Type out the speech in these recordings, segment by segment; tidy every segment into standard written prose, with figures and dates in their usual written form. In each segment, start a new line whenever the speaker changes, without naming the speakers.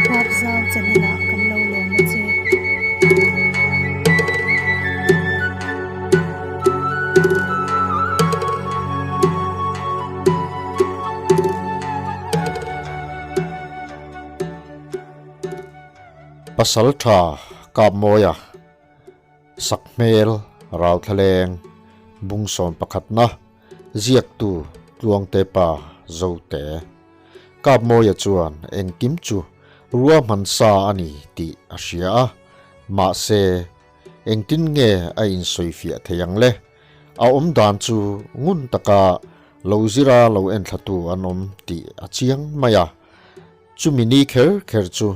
Huapzau channel ah kan lo lawm a che.
Pasal tha kap mawia Sakhmel Ralthlaleng Bungsawm pakhatna ziaktu Tluangte pa Zote Kapmawia chuan engkim chu ruahman sa a ni tih a hria a, mahse engtin nge a insawifiah thei ang le? A awm dan chu ngun taka lo zira lo enthlatu an awm tih a chiang mai a. Chumi ni kher kher chu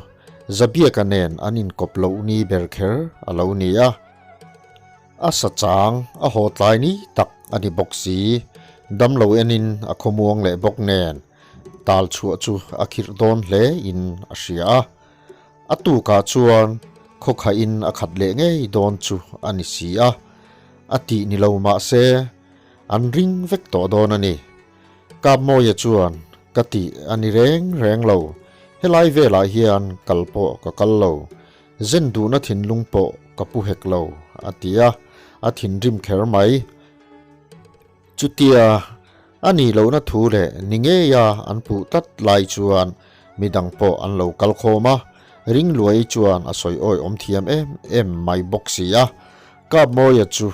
Zabiaka nen an inkawp loh ni ber kher a lo ni a. A sa chang a haw tlai ni tak a ni bawk si. Damlo enin a khawmuang leh bawk nen tal chhuah chu a khirh dawn hle in a hria a. A tukah chuan khawkhain a khat leh ngei dawn chu a ni si a. A tih ni lo mah se an ring vek tawh dawn a ni. Kapmawia chuan ka tih a ni reng reng lo, helai velah hian kal pawh ka kal lo, zen duhna thinlung pawh ka pu hek lo, a ti a, a thinrim kher mai. Chutia a nih lohna thu leh ni ngeia an puh tlat lai chuan midang pawh an lo kal khawm a, Ringluai chuan a sawi awi awm thiam em em mai bawk si a, Kapmawia chu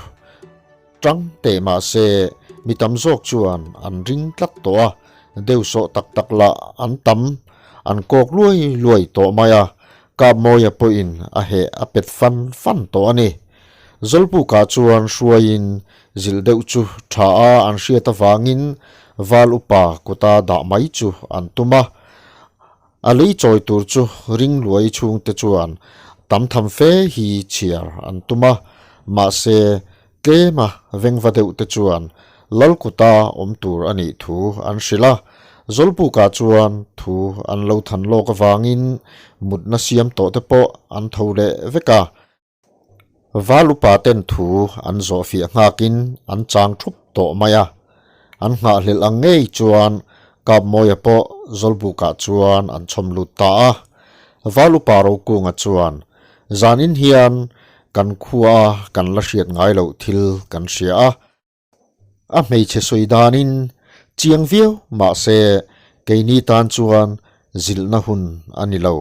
Tang teh mah se mi tam zawk chuan an ring tlat tawh a, deuhsawh tak tak lah an tam, an kawk luai luai tawh mai a, Kapmawia pawhin a heh a pet fan fan tawh a ni. Zawlpukah chuan hruaiin zilh deuh chu tha a an hriat avangin Val upa kuta dah mai chu an tum a, a lei chawi tur chu ring luai chhungte chuan tam tham fe hi chhiar an tum a, mahse tlema vengva deuh te chuan Lalkuta awm tur a nih thu an hrilh a, Zawlpukah chuan thu an lo than lawk avangin mutna siam tawh te pawh an tho leh vek a. Val upa ten thu an zawh fiah nghakin an chang thup tawh mai a, an nghahhlelh ang ngei chuan Kapmawia pawh Zawlbukah chuan an chhawm lut ta a. Val upa Rokunga chuan, Zanin hian kan khua kan la hriat ngai loh thil kan hria a, A hmeichhe sawi danin chiang viau mahse keini tan chuan zilhna hun a ni lo.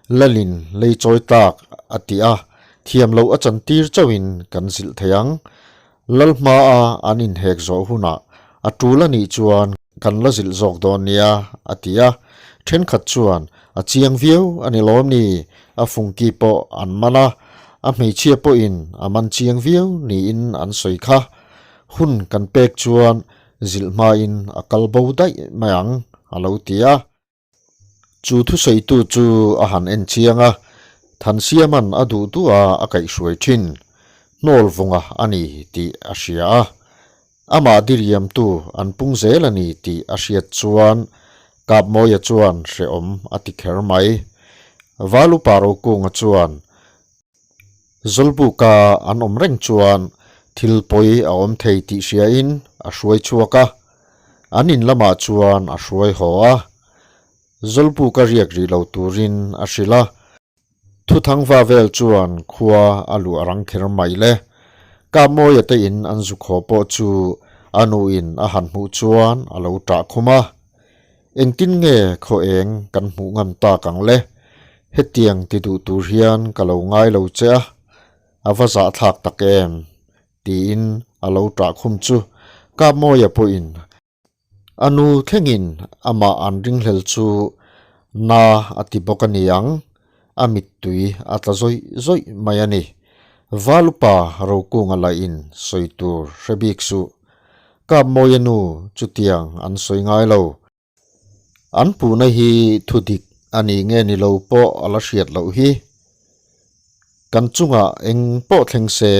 Lalin lei chawi tlak a ti a, thiam loh a chantir chauhin kan zilh thei ang. Lal hmaa an inhek zawh hunah a tul a nih chuan kan la zilh zawk dawn nia a ti a. Thenkhat chuan a chiang viau a ni lawm ni, a fungki pawh an man a, a hmeichhia pawhin a man chiang viau niin an sawi kha. Hun kan pek chuan zilh hmain a kal bo daih mai ang, a lo ti a. Chu thusawitu chu a han en chiang a, Thansiama'n a duh duh a a kaihhruai thin, hnawl vunga a ni tih a hria a. Amah diriamtu an pung zel a ni tih a hriat chuan Kapmawia chuan hrehawm a ti kher mai. Valupa Rokunga chuan Zawlbuka an awm reng chuan thil pawi a awm thei tih hriain a hruai chhuak a, an in lamah chuan a hruai haw a. Zawlbuka riak rih lo turin a hrilh a. Thuthangva vel chuan khua a luah rang kher mai le. Kapmawia te in an zuk haw pawh chu a nuin a han hmuh chuan a lo ṭah khum a. Engtin nge khaw eng kan hmuh ngam tak ang le? Hetiang ti duh tur hian ka lo ngai lo che a, a va zahthlak tak em? tiin a lo ṭah khum chu Kapmawia pawhin a nu thlengin amah an ringhlel chu na a ti bawk a ni ang, a mittui a tla zawih zawih mai a ni. Valupa Rokunga lahin sawi tur hre bik suh. Kapmawia nu chutiang an sawi ngai lo. An puhna hi thu dik a nih nge ni lo pawh a la hriat loh hi. Kan chungah eng pawh thleng se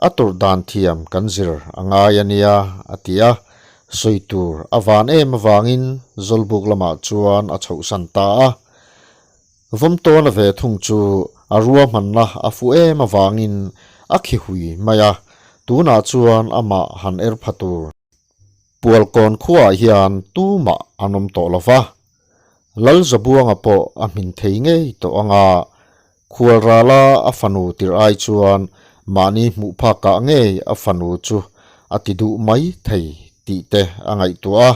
a tawrh dan thiam kan zir a ngai a nia, a ti a. Sawi tur a van em avangin Zawlbuk lamah chuan a chhohsan ta a. Vawmtawna ve thung chu a ruahmanna a fuh em avangin a khi hui mai a, tunah chuan amah han er pha tur. Pualkawn khuaah hian tumah an awm tawh lo va. Lalzabuanga pawh a hmin thei ngei tawh ang a, Khualrala a fanu tirh ai chuan mahni hmuh phakah ngei a fanu chu a ti duh mai thei tih te a ngaihtuah a,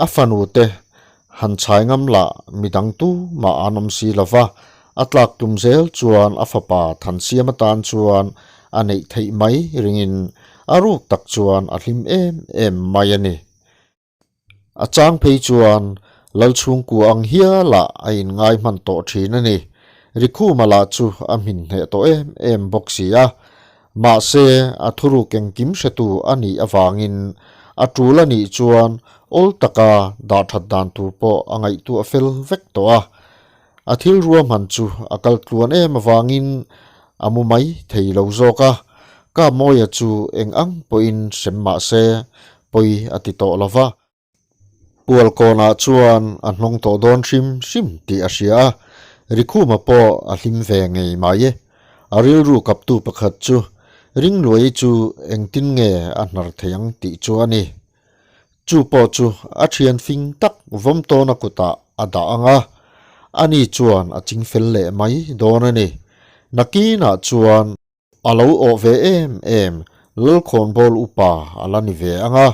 a fanu te han chhai ngam lah midang tu mah an awm si lo va, a tlak tum zel chuan a fapa Thansiam atan chuan a neih theih mai ringin a ruk tak chuan a hlim em em mai a ni. A chang phei chuan Lalchhungkua ang hialah a inngai hman tawh thin a ni. Rikhuma lah chu a hmin hneh tawh em em bawk si a. Mahse, a thuruk engkim hretu a nih avangin a tul a nih chuan awl taka dah that dan tur pawh a ngaihtuah fel vek tawh a. A thil ruahman chu a kal tluan em avangin a mu mai thei lo zawk a, Kapmawia chu eng ang pawhin hrem mah se pawi a ti tawh lo va. Pualkawnah chuan a hnawng tawh dawn hrim hrim tih a hria a, Rikhuma pawh a hlim ve ngei mai. A rilru kaptu pakhat chu Ringluai chu engtin nge a hnar thei ang tih chu a ni. Chu pawh chu a thian fing tak vawm tawna kutah a dah ang a, ani chuan a ching fel leh mai dawn a ni. Nakinah chuan a lo awh ve em em, Lalkhawnbawl upa a la ni ve ang a,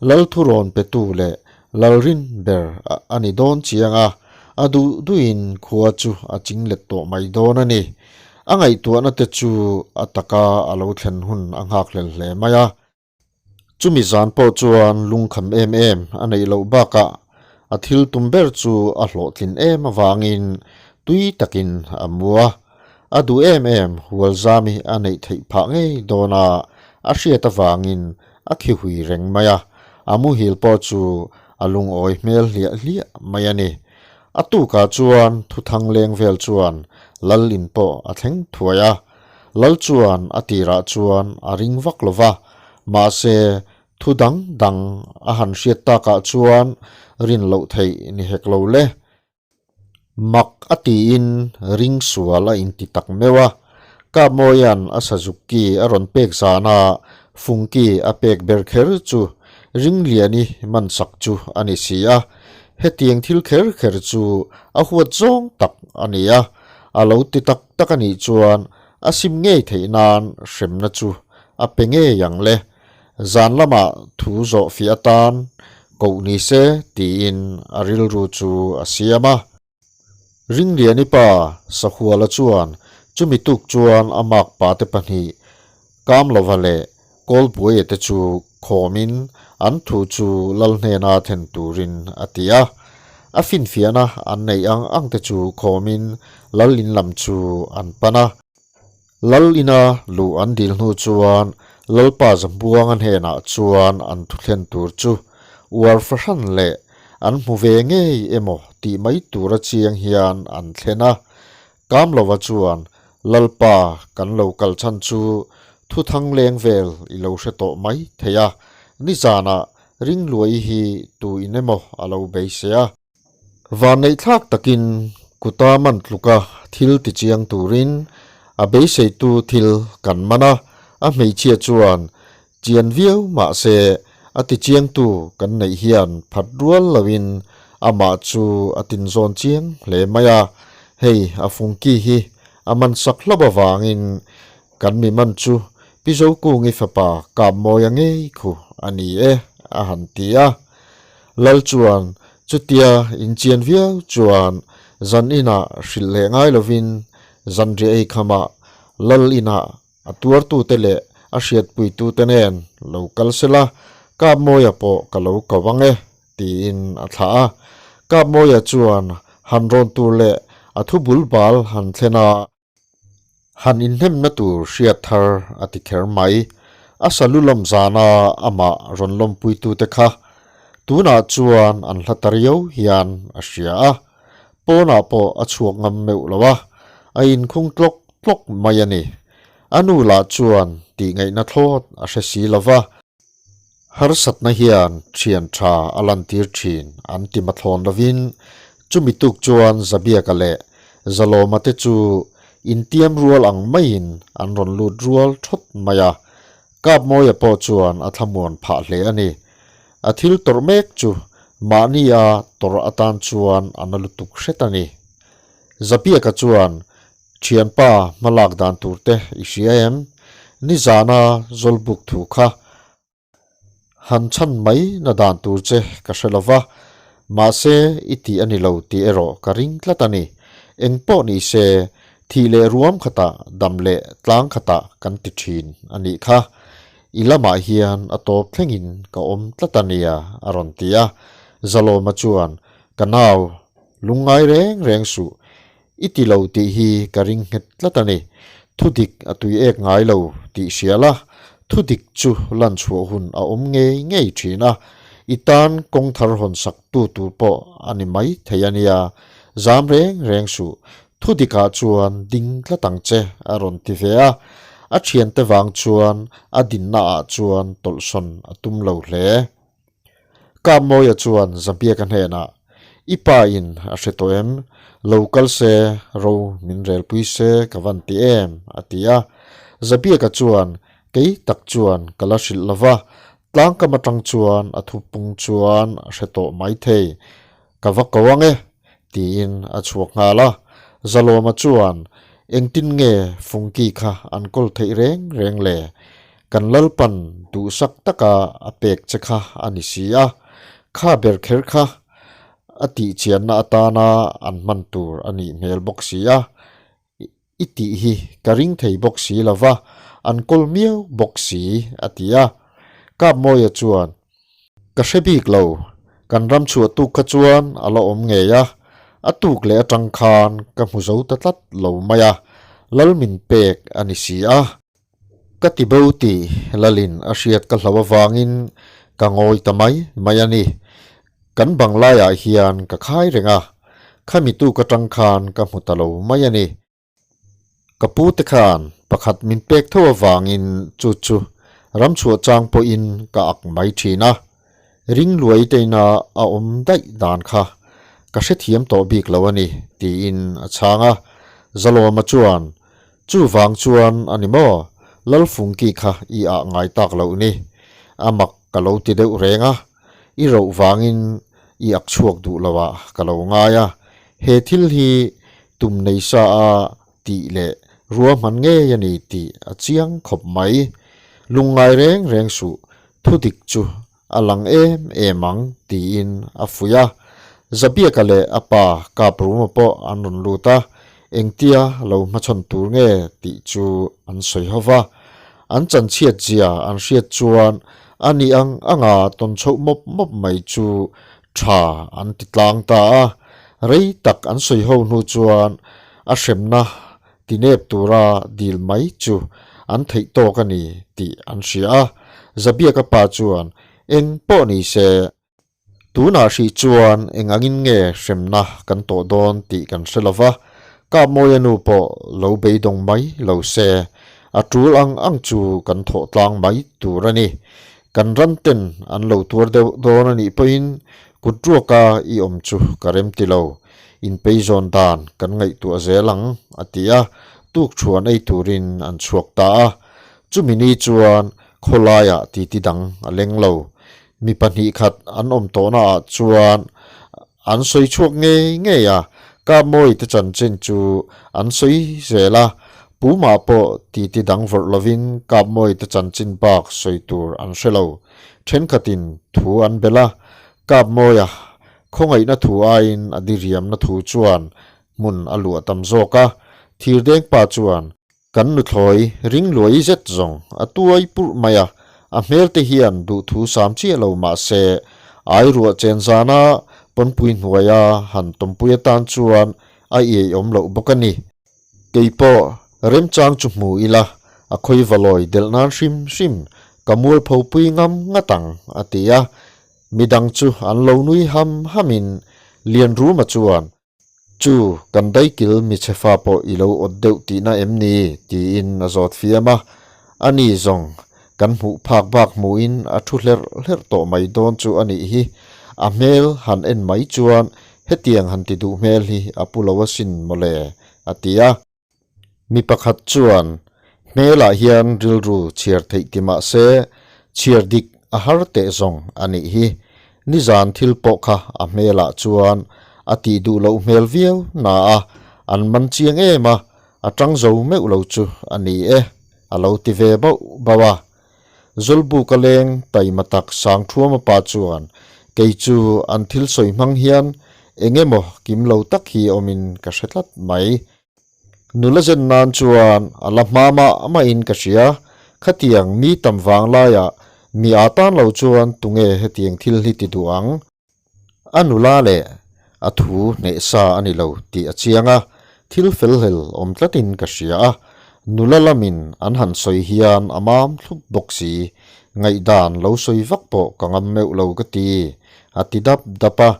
Lalthurawn petu leh Lalrin ber a ni dawn chiang a, a duh duhin khua chu a ching let tawh mai dawn a ni. A ngaihtuahna te chu a taka a lo thlen hun a nghakhlel hle mai a. Chumi zan pawh chuan lungkham em em a neih loh bakah a thil tum ber chu a hlawhtlin em avangin tui takin a mu a. A duh em em Hualzami a neih theih phah ngei dawn a, a hriat avangin a khi hui reng mai a, a muhil pawh chu a lungawi hmel hliah hliah mai a ni. A tukah chuan thuthang leng vel chuan Lal in pawh a thleng thuai a. Lal chuan a tirah chuan a ring vak lo va, mahse thu dang dang a han hriat takah chuan rin loh theih ni hek lo le. Mak a tiin ring sual a inti tak meuh a, Kapmawia'n a sazuk ki a rawn pek zana fungki a pek ber kher chu Ringliani mansak chu a ni si a, hetiang thil kher kher chu a huat zawng tak a ni a, A lo ti tak tak a nih chuan a sim ngei theih nan hremna chu a pe ngei ang le. Zan lamah thu zawh fiah atan koh ni se tiin a rilru chu a siam a. Ringliani pa Sahuala chuan chumi tuk chuan a makpa te pahnih Kamlova leh Kawlbuaia te chu khawmin an thu chu lal hnena then turin a ti a. A finfiahna an neih ang ang te chu khawmin lal in lam chu an pan a. Lal ina luh an dil hnu chuan Lalpa Zambuanga hnenah chuan an thu thlen tur chu uar fahran leh an hmu ve ngei emaw tih mai tura chiang hian an thlen a. Kamlova chuan, Lalpa, kan lo kal chhan chu thu thang leng vel i lo hre tawh mai thei a, nizanah Ringluai hi tu in emaw a lo beisei a. Vanneihthlak takin kuta man tluka thil tichiang turin a beiseitu thil kan man a, a hmeichhia chuan Chian viau mah se a tichiangtu kan neih hian phat rual loin amah chu a tinzawn chiang hle mai a, hei a fungki hi a man sak hlauh avangin kan mi man chu Pi Zokungi fapa Kapmawia ngei khu a ni e a han ti a. Lal chuan chutia inchian viau chuan zan inah hrilh leh ngai lovin zanriah ei khamah Lal inah A tuartute leh a hriatpuitute nen lo kal sela, Kapmawia pawh ka lo ko ang e, tiin a thlah a. Kapmawia chuan han rawn tur leh a thu bul bal han thlen a, han inhnemna tur hriat thar a ti kher mai. A salu lawm zana amah rawn lawmpuitute kha tunah chuan an hla ta riau hian a hria a. Pawnah pawh a chhuak ngam meuh lo a, a inkhung tlawk tlawk mai a ni. A nu lah chuan tih ngaihna thlawt a hre si lo va. Harsatna hian thian tha a lantir thin an ti mathlawn lovin chumi tuk chuan Zabiaka leh Zalawma te chu intiam rual ang maiin an rawn lut rual thawt mai a. Kapmawia pawh chuan a thlamuan phah hle a ni. A thil tawrh mek chu Mahnia tawrh atan chuan a na lutuk hret a ni. Zapiaka chuan, Thianpa hmalak dan tur te i hria em? Nizana Zawlbuk thu kha Han chhan mai na dan tur che ka hre lo va, mahse i tih a ni lo tih erawh ka ring tlat a ni. Eng pawh ni se, thih leh ruam khatah dam leh tlang khatah kan ti thin a nih kha. I lamah hian a tawp thlengin ka awm tlat a nia a rawn ti a. Zalawma chuan, Ka nau, lungngai reng reng suh. I ti lo tih hi ka ring nghet tlat a ni. Thu dik a tui ek ngai lo tih hria la, thu dik chu lan chhuah hun a awm ngei ngei thin a, i tan kawng thar hawn sak tu tur pawh a ni mai thei a nia. Zam reng reng suh, thu dikah chuan ding tlat ang che a rawn ti ve a. A thiante vang chuan a dinna ah chuan tawlhsawn a tum lo hle. Kapmawia chuan Zabiaka hnenah, I pa in a hre tawh em? Lo kal se, ro min relpui se ka van ti em? a ti a. Zabiaka chuan, Kei tak chuan ka la hrilh lo va, tlangkam atang chuan a thupung chuan a hre tawh maithei. Ka va ko ang e, tiin a chhuak nghal a. Zalawma chuan, Engtin nge Fungki kha an kawl theih reng reng le? Kan Lalpan duhsak taka a pek che kha a ni si a, kha ber kher kha a tihchianna atana an hman tur a nih hmel bawk si a. I tih hi ka ring thei bawk si lo va, an kawl miau bawk si, a ti a. Kapmawia chuan, Ka hre bik lo, kan ram chhuah tuk kha chuan a la awm ngei a, a tuk leh atang khan ka hmu zo ta tlat lo mai a, lal min pek a ni si a. Ka ti bo tih Lalin a hriat ka hlo avangin ka ngawi ta mai mai a ni. Kan bang laiah hian ka khai reng a, khami tuk atang khan ka hmu ta lo mai a ni. Ka pu te khan pakhat min pek tho avangin chu chu ramchhuah chang pawhin ka ak mai thin a, ring luai teina a awm daih dan kha ka hrethiam tawh bik lo a ni tiin a chhang a. Zalawma chuan, Chuvang chuan a ni maw, Lalfungki kha i ah ngai tak loh ni, a mak ka lo ti deuh reng a, i roh vangin i ak chhuak duh lo ah ka lo ngai a, he thil hi tum nei sa a tih leh ruahman ngei a ni tih a chiang khawp mai. Lungngai reng reng suh, thu dik chu a lang em em ang tiin a fuih a. Zabiaka leh a pa Kapruma pawh an rawn lut a, engtia lo hmachhawn tur nge tih chu an sawi ho va. An chanchhiat zia an hriat chuan a ni ang anga tawn chhoh mawp mawp mai chu tha an ti tlang ta a. Rei tak an sawi ho hnu chuan a hremna tinep tura dil mai chu an theih tawk a ni tih an hria a. Zabiaka pa chuan eng pawh ni se, Tunah hrih chuan eng angin nge hremna kan tawh dawn tih kan hre lo va, Kapmawia nu pawh lo beidawng mai lo se, a tul ang ang chu kan thawh tlang mai tur a ni. Kan ram ten an lo tuar deuh dawn a nih pawhin kut ruaka i awm chu ka rem ti lo, inpeizawn dan kan ngaihtuah zel ang, a ti a, tukṭhuan ei turin an chhuak ta a. Chumi ni chuan khawlaiah titi dang a leng lo. Mi pahnih khat an awm tawhna ah chuan an sawi chhuak ngei ngei a, Kapmawi te chanchin chu an sawi zel a, Pumah pawh titi dang vawrh lovin Kapmawi te chanchin bak sawi tur an hre lo. Thenkhatin thu an belh a, Kapmawia khawngaihna thu aiin a diriamna thu chuan hmun a luah tam zawk a, Thirdengpa chuan Kan nuthlawi ring luai zet zawng a tuai purh mai a, a hmel te hian duhthu sam chiah lo mah se, ai ruah chen zana pawnpui hnuaia han tawmpui atan chuan a iaiawm loh bawk a ni. Kei pawh remchang chu hmu ila, a khawi valawi delh nan hrim hrim ka mualpho pui ngam ngat ang, a ti a. Midang chu an lo nui ham hamin Lianruma chuan, Chu, kan daikil michhe fa pawh i lo awt deuh tihna em ni? tiin a zawt fiam a. Ani zawng, kan hmuh phak bak hmuhin a thu hlerh hlerh tawh mai dawn chu a nih hi. A hmel han en mai chuan hetiang han ti duh hmel hi a pu lo asin mawle, a ti a. Mi pakhat chuan, Hmelah hian rilru chhiar theih ti mah se, chhiar dik a har teh zawng a nih hi. Nizan thil pawh kha a hmelah chuan a tih duh loh hmel viau na a, an man chiang em a, a tang zo meuh lo chu a ni e, a lo ti ve bauh bauh a. Zawlbuka leng taima tak Sangthuama pa chuan kei chu an thil sawi hmang hian eng emaw kim lo tak hi awmin ka hre tlat mai. Nula zen nan chuan a la hma mah mahin ka hria, khatiang mi tam vang laiah mi aa tan lo chuan tunge hetiang thil hi ti duh ang? A nula leh a thu hneh sa a ni lo tih a chiang a, thil felhlel awm tlatin ka hria a, nula lamin an han sawi hian a mam thlup bawk si, ngaihdan lo sawi vak pawh ka ngam meuh lo ka ti, a ti dap dap a.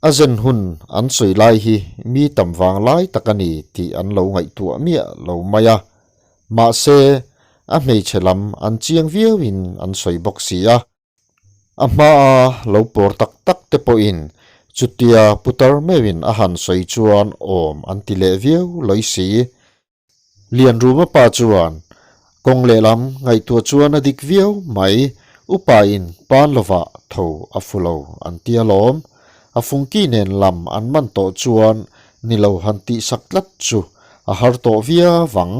A zen hun an sawi lai hi mi tam vang lai tak a ni tih an lo ngaihtuah miah lo mai a, mahse a hmeichhe lam an chiang viauin an sawi bawk si a. A hmaa lo pawr tak tak te pawhin chutia putar meuhin a han sawi chuan awm an ti leh viau lawi si. Lianruma pa chuan kawng lehlam ngaihtuah chuan a dik viau mai, upain pan lovah tho a fu lo an ti alawm. A fungki nen lam an man tawh chuan ni lo han tihsak tlat chu a har tawh viau ang.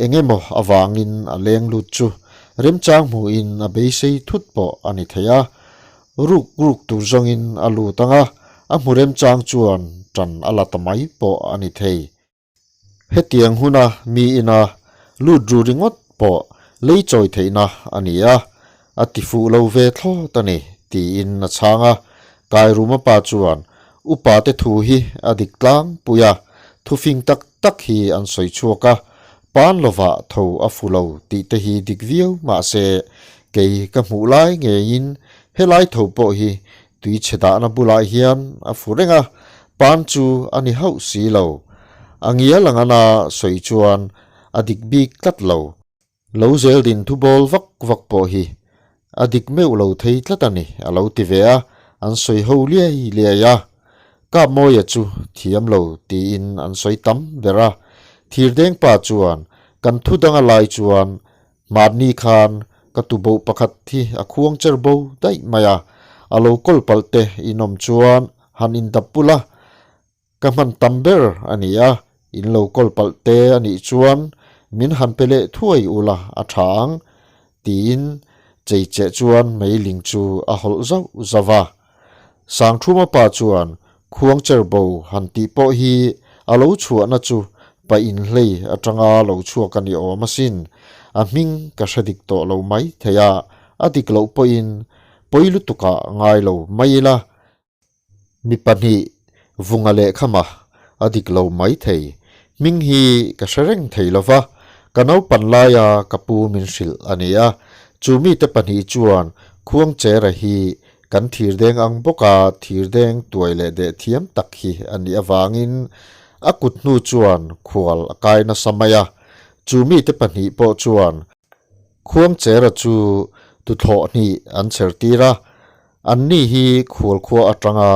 Eng emaw avangin a leng lut chu remchang hmuhin a beisei thut pawh a ni thei a, ruk ruk tur zawngin a lut ang a, a hmu remchang chuan tan a la ta mai pawh a ni thei. Hetiang huna mi ina lut ru ringawt pawh lei chawi theihna a ni a, a ti fuh lo ve thlawt a ni, tiin a chhang a. Kairuma pa chuan upa te thu hi a dik tlangpui a, thufing tak tak hi an sawi chhuak a, pan lovah tho a fu lo tih te hi dik viau mah se, kei ka hmuh lai ngeiin helai tho pawh hi tui chhe dahna bulah hian a fu reng a, pan chu a ni hauh si lo. A ngial ang ana sawi chuan a dik bik tlat lo. Lo zel din thu bawl vak vak pawh hi a dik meuh lo thei tlat a ni, a lo ti ve a, an sawi ho liai liai a. Kapmawia chu thiam lo tiin an sawi tam ber a. Thirdeng pa chuan kan thu danga lai chuan Mahni khan ka tuboh pakhat hi a khuang cher bo daih mai a, a lo kawl palh te inawm chuan han indap bul a, Ka hman tam ber a ni a, in lo kawl palh te a nih chuan min han pe leh thuai ula a tha ang, tiin chei cheh chuan meiling chu a hawlh zauh zauh a. Sangthuma pa chuan khuangcher bo han tih pawh hi a lo chhuahna chu pa inhlei atanga lo chhuak a ni awm asin, a hming ka hre dik tawh lo mai thei a, a dik loh pawhin pawi lutukah ngai lo mai ila, Mi pahnih vunga lehkhama a dik lo mai thei. Hming hi ka hre reng thei lo va, ka naupan laia ka pu min hrilh a ni a. Chu mite pahnih chuan Khuangchera hi kan thirdeng ang bawka thirdeng tuai leh deh thiam tak hi a nih avangin a kut hnu chuan khual a kai nasa mai a. Chu mite pahnih pawh chuan Khuangchera chu tuthlawh hnih an chher tir a, anni hi khualkhua atanga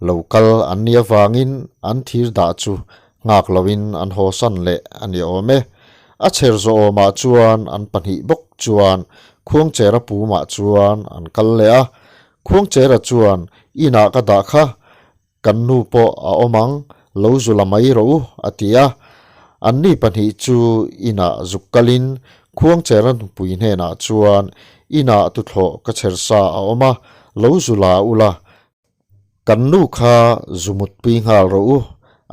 lo kal an nih avangin an thir dah chu nghak loin an hawsan leh a ni awm e. A chher zawhawmah chuan an pahnih bawk chuan Khuangchera pumah chuan an kal leh a, Khuangchera chuan inah ka dah kha Kan nu pawh a awm ang, lo zu la mai rawh u, a ti a. Anni pahnih chu inah zuk kalin Khuangchera nupui hnenah chuan inah tuthlawh ka chher sa a awm a, lo zu la u la. Kan nu kha zu mutpui nghal rawh u,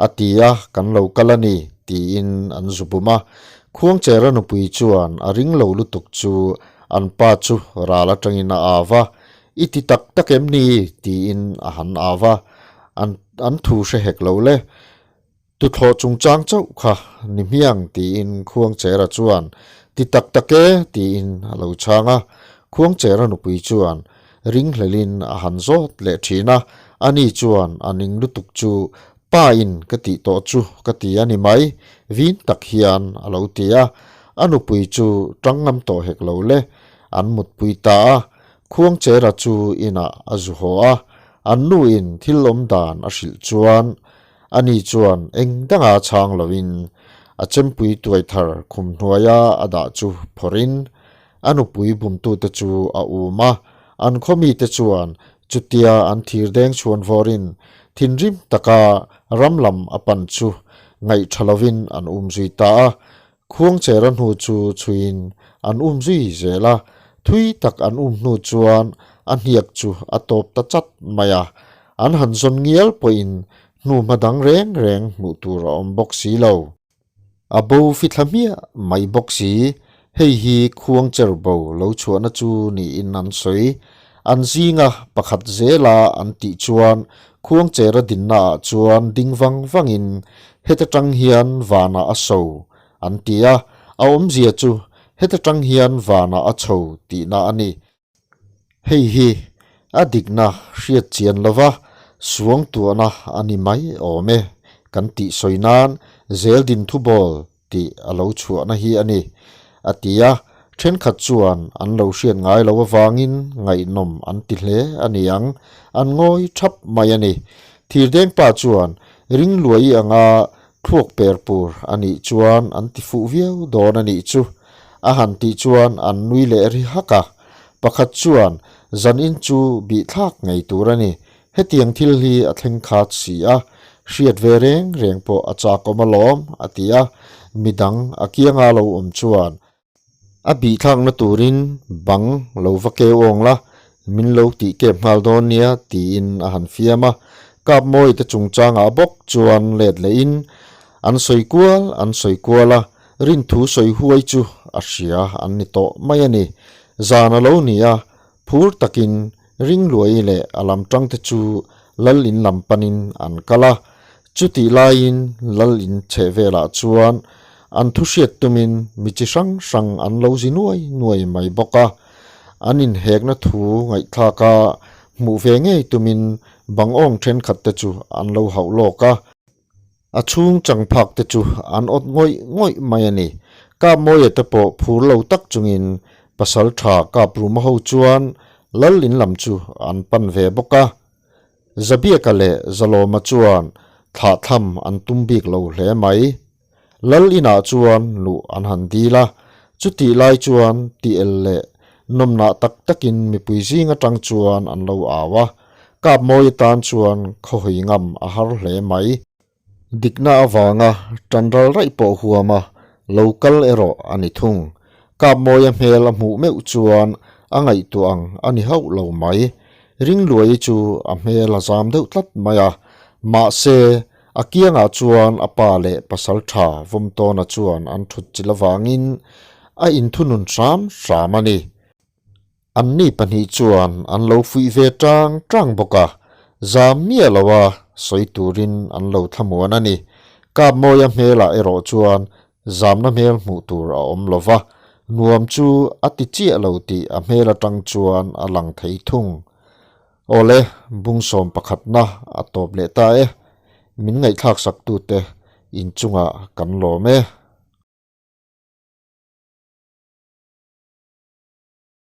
a ti a, kan lo kal a ni, tiin an zu bum a. Khuangchera nupui chuan a ring lo lutuk chu an pa chu ral atangin a au a, I ti tak tak em ni? tiin a han au a, an an thu hre hek lo le. Tuthlawh chungchang chauh kha ni hmiang tiin Khuangchera chuan ti tak tak e tiin a lo chhang a. Khuangchera nupui chuan ringhlelin a han zawt leh thin a, ani chuan a ning lutuk chu pa in ka tih tawh chu ka ti a ni mai, vin tak hian a lo ti a. A nupui chu tang ngam tawh hek lo le, an mutpui ta a. Khuangchera chu inah a zu haw a, an nuin thil awm dan a hrilh chuan ani chuan eng danga chhang loin a chempui tuai thar khum hnuaia a dah chu phawrhin a nupui bumtute chu a um a, an khaw mite chuan Chutia an thir deng chhuan vawrin thinrim taka ram lam a pan chu ngaih tha lovin an um zui ta a. Khuangchera hnu chu chhuiin an um zui zel a, thui tak an um hnu chuan a hniak chu a tawp ta chat mai a. An han zawn ngial pawhin hnu hma dang reng reng hmuh tur a awm bawk si lo. A bo fithla hmiah mai bawk si, hei hi khuangcher bo lo chhuahna chu niin an sawi. An zinga pakhat zela an tih chuan khuangchera dinnaah chuan ding vang vangin heta tang hian vanah a so an ti a, a awmzia chu heta tang hian vanah a chho tihna a ni. Hei hi a dikna hriat chian lova suang tuahna a ni mai awm e kan tih sawi nan zeldin thubawl tih a lo chhuahna hi a ni, a ti a. Thenkhat chuan an lo hriat ngai lo avangin ngaihnawm an ti hle a ni ang, an ngawi thap mai a ni. Thirdengpa chuan ringluai anga thluak per pur a nih chuan an ti fuh viau dawn a nih chu a han tih chuan an nui leh ri hak a. Pakhat chuan zanin chu bih thlak ngei tur a ni, hetiang thil hi a thleng khat si a, hriat ve reng reng pawh a chakawm alawm a ti a, midang a kianga lo awm chuan A bihthlakna turin bang lo va keu awng la, min lo tih kep nghal dawn nia tiin a han fiam a. Kapmawi te chungchangah bawk chuan let lehin an sawi kual an sawi kual a, rinthu sawi huai chu a hria an ni tawh mai a ni. Zan a lo ni a, phur takin Ringluai leh a lam tangte chu Lal in lam panin an kal a, chutih laiin Lal in chheh velah chuan an thu hriat tumin mi chi hrang hrang an lo zi nuai nuai mai bawk a. An inhekna thu ngaihthlak a hmuh ve ngei tumin bangawng thenkhat te chu an lo hauh lawk a. A chhung chang phak te chu an awt ngawih ngawih mai a ni. Kapmawia te pawh phur lo tak chungin pasal tha Kapruma ho chuan Lal in lam chu an pan ve bawk a. Zabiaka leh Zalawma chuan thlahthlam an tum bik lo hle mai. Lal inah chuan luh an han dil a, chutih lai chuan ti el leh nawmnah tak takin mipui zing atang chuan an lo au a. Kapmawi atan chuan khawhawi ngam a har hle mai. Dikna avanga tanral raih pawh huama lo kal erawh a ni thung. Kapmawia hmel a hmuh meuh chuan a ngaihtuah ang a ni hauh lo mai. Ringluai chu a hmel a zam deuh tlat mai a, mahse a kiangah chuan a pa leh pasal tha Vawmtawna chuan an thut chilh avangin a inthunun hram hram a ni. Anni pahnih chuan an lo fuih ve tang tang bawk a, zam miah loa sawi turin an lo thlamuan a ni. Kapmawia hmelah erawh chuan zamna hmel hmuh tur a awm lo va, nuam chu a ti chiah lo tih a hmel atang chuan a lang thei thung. Awle, bungsawm pakhatna a tawp leh ta e, min ngaihthlak saktute inchungah kan lawm e.